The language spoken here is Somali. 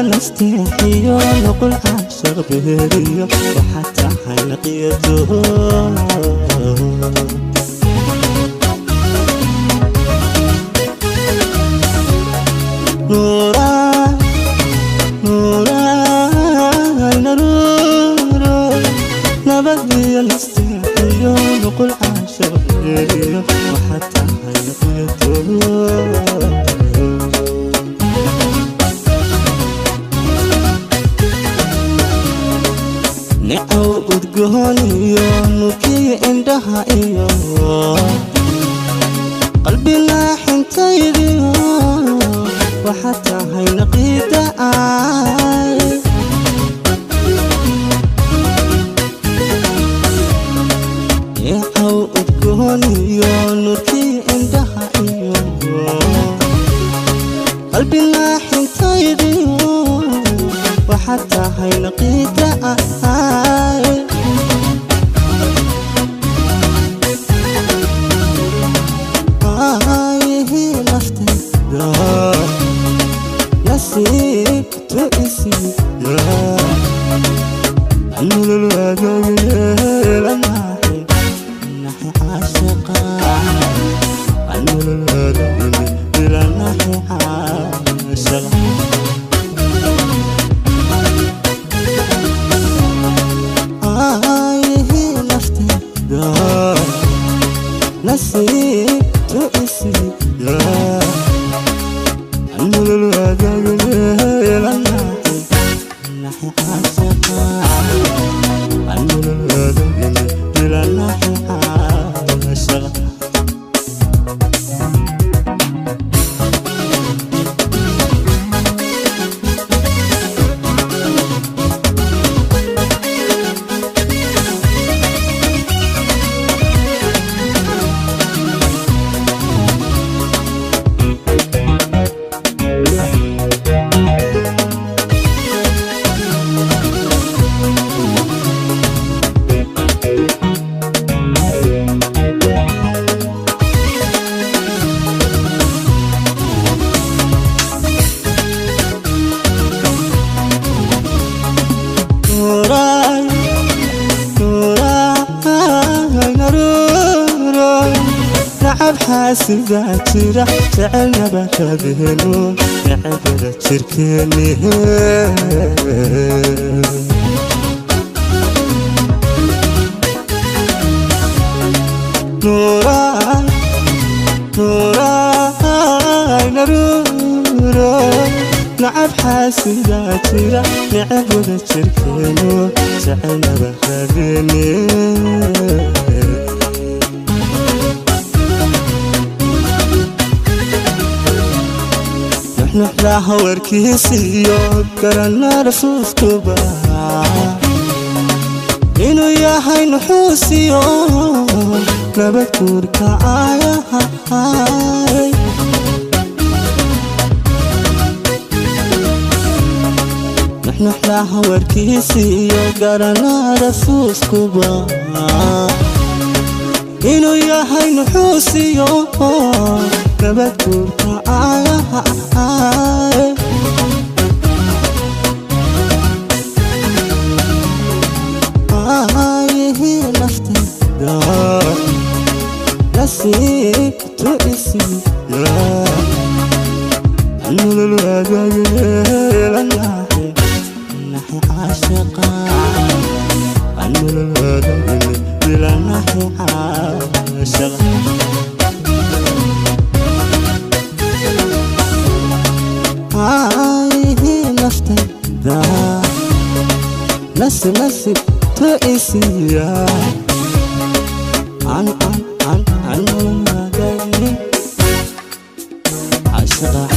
نستحيو نقول عاشق بهريو وحتى حلقيته نورا نورا نورا نبدي نستحيو نقول عاشق بهريو وحتى حلقيته نعو udgooniyo nurkii indhaha iyo qalbi laaxintaydiyo waxaad tahay naqiida ay nicow udgooniyo nurkii indhaha iyo qalbi laaxintaydiyo waxaad tahay naqiida ay نسيت اسمي يا نحي عاشقا نحي عاشقا نسيت اسمي يا نحي عاشقا نحي عاشقا. حاسبة ترى تعلنا بكذهنو نعبر تركني نورا نورا نورا نعب حاسبة ترى نعبر تركني تعلنا بكذهني نحن warkiisiyo garana rasuulkuba inuu yahay nuxuusiyo nabad guurka ayahay nuxnuxlaha warkiisiyo garana rasuulkuba inuu yahay nuxuusiyo nabad guurka ayahay نسيت اسمي يا نحي عاشقا نحي عاشقا. Aayihii naftayda, nasib nasib to isiya, an an an an wadaagni caashaqa.